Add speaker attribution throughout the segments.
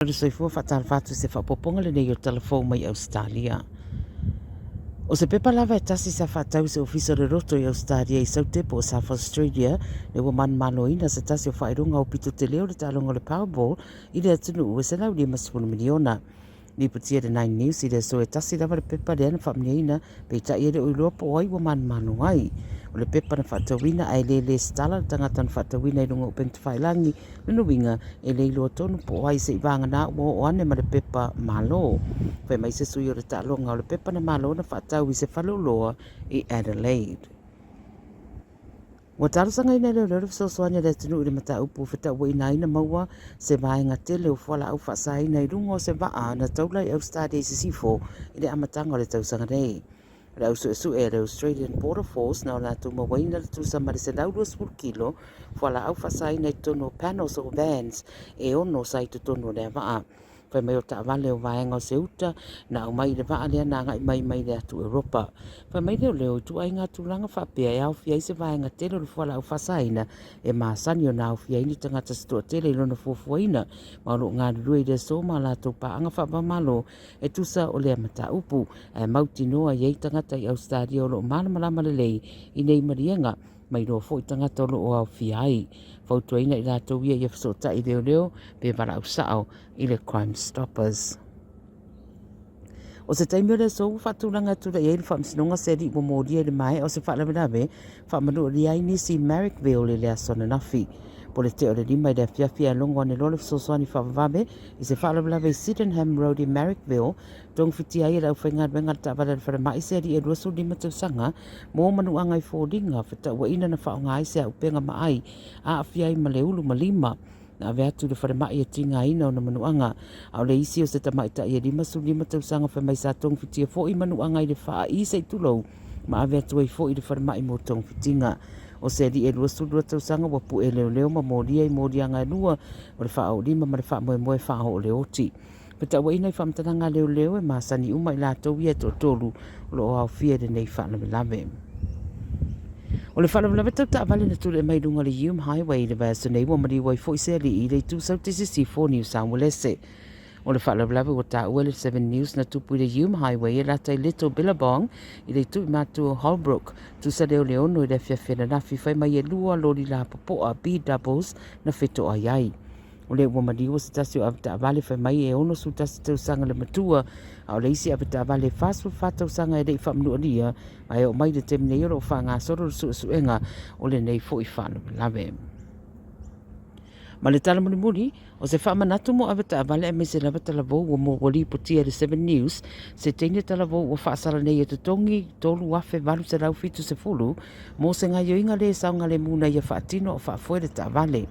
Speaker 1: Le soifua faatalofa atu i se faaopoopoga lenei o Tala Fou mai Ausetalia. O se pepa lava e tasi sa faatau i se ofisa o le loto i Ausetalia i Saute po o South Australia, lea ua manumaloina se tasi o faailoga aupito tele o le taaloga o le Powerball i le atunuu e $150 miliona. Lipotia e le Nine News i le aso e tasi lava le pepa lea na faamanuiaina, peitai e le o iloa po o ai ua manumalo ai. O le pepa na faatauina ae le lesitala le tagata na faatauina i luga o upega tafailagi. Lona uiga, e le iloa tonu po o ai seivaga ua oo ane ma le pepa malo. Fai mai se sui o le taaloga o le pepa na malo na faatau i se faleoloa i Adelaide. Ua talosagaina e leoleo le fesoasoani a le atunuu i le mataupu fetauaiga ai na maua se vaega tele o fualaau faasaina i luga o se vaa na taula i Ausetalia i Sisifo i le amataga o le tausaga nei. O le au suesue a le Australian Border Force na o latou mauaina le tusa ma le 120 kilo fualaau faasaina i totonu o panels o vans e ono sa i totonu o lea vaa. Fai mai o taavale o vaega o se uta na aumai i le vaa lea na agai mai mai le atu Europa. Fai mai leoleo i ituaiga tulaga faapea e aofia ai se vaega tele o le fualaau faasaina e masani ona aofia ai ni tagata se toatele i lona fuafuaina ma o lo o galulue i le aso ma latou paaga faava-o-Malo e tusa o lea mataupu, ae mautinoa e i ai tagata i Ausetalia o lo o malamalama lelei i nei maliega, ma iloa foi tagata o lo o aofia ai. Fautuaina i latou ia ia fesootai leoleo pe valaau sao i le Crime Stoppers. O se taimi o le aso ua faatulaga e tulai ai le faamasinoga se alii ua molia i le maea o se faalavelave faamanualia ai nisi i Marrickville i le aso ananafi. Po le tea o le 5 i le afiafi ae logo ane loa le fesoasoani faavavave i se faalavelave i Sydenham Road i Marrickville, togafitia ai e le aufaigaluega a le taavale a le falemai se alii e 25 tausaga mo manuaga i foliga fetauaiga na faaaoga ai se auupega maai aafia ai ma le ulu ma lima. Na ave atu i le falemai e tigaina ona manuaga, a o le isi o se tamaitai e 55 tausaga fai mai sa togafitia foi manuaga i le faaii se i tulou ma ave atu ai foi i le falemai mo togafitiga. O se alii e 22 tausaga ua pue leoleo ma molia i moliaga e lua o le faaoolima ma le faamoemoe faaoo le oti. Fetauaiga i faamatalaga a leoleo e masani uma i latou ia e toatolu o lo o aofia i lenei faalavelave. O le faalavelave tau taavale na tulai mai i luga o le Hume Highway i le vaiaso nei ua maliu ai foi se alii i le itu Saute Sisifo o New South Walese. O le faalavelave ua taua e le Seven News na tupu i le Hume Highway e lata i Little Billabong i le itu i matua o Holbrook, tusa lea o le 6 i le afiafi ananafi, fai mai e lua loli lapopoa B-doubles na fetoai ai. O lea ua maliu o se tasi o avetaavale fai mai e 61 tausaga le matua, a o le isi avetaavale e 44 tausaga e le i faamanualia, ma e oo mai i le taimi nei o lo o faagasolo le suesuega o lenei foi faalavelave. Ma le tala mulimuli, o se faamanatu mo avetaavale aemaise lava talavou ua mo ua lipotia e le Seven News se teine talavou ua faasala nei e totogi $3,870 mo se gaioiga le saogalemu na ia faatino o faafoe le taavale.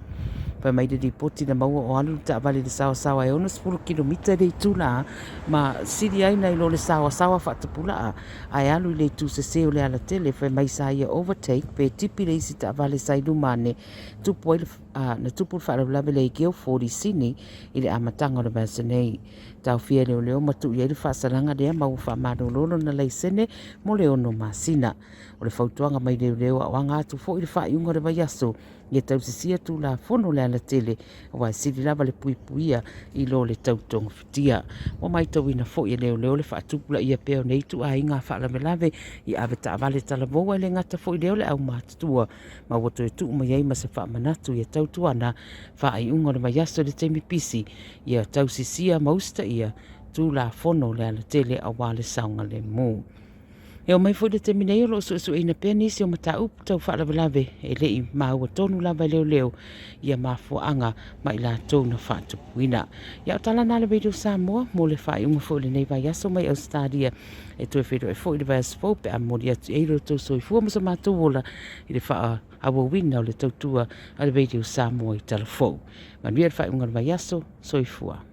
Speaker 1: Fai mai le lipoti na maua o alu le taavale i le saoasaoa e 60 kilomita i le itula ma sili ai nai lo le saoasaoa faatapulaa ae alu i le itu sese o le alatele. Fai mai sa ia overtake pe tipi le isi taavale sa i luma ane tupu ai le, na tupu le faalavelave lea i Guildford i Sydney i le amataga o le vaiaso nei. Taofia e leoleo ma tuu i ai le faasalaga lea ma ua faamalolo lona laisene mo le 6 masina. O le fautuaga mai leoleo a o aga atu foi le faaiuga o le vaiaso ia tausisia Tulafono le alatele aua e sili lava le puipuia i lo le tau togafitia. Ua matauina foi e leoleo le faatupulaia pea o nei ituaiga faalavelave i avetaavale talavou ae le gata foi lea o le aumatutua ma ua toe tuu mai ai ma se faamanatu ia tautuana faaiuga o le vaiaso i le taimi pisi ia tausisia ma usitaia Tulafono le alatele aua le saogalemu. E oo mai foi le taimi nei o lo o suesueina pea nisi o mataupu tau faalavelave e le i maua tonu lava e leoleo ia mafuaaga ma i latou na faatupuina. Ia o tala na a le Radio Samoa mo le faaiuga foi o lenei vaiaso mai Ausetalia e toe feiloai foi i le vaiaso fou pe a momoli atu i ai lo outou soifua ma so matou ola i le faaauauina o le tautua a le Radio Samoa i Talafou. Manuia le faaiuga o le vaiaso. Soifua.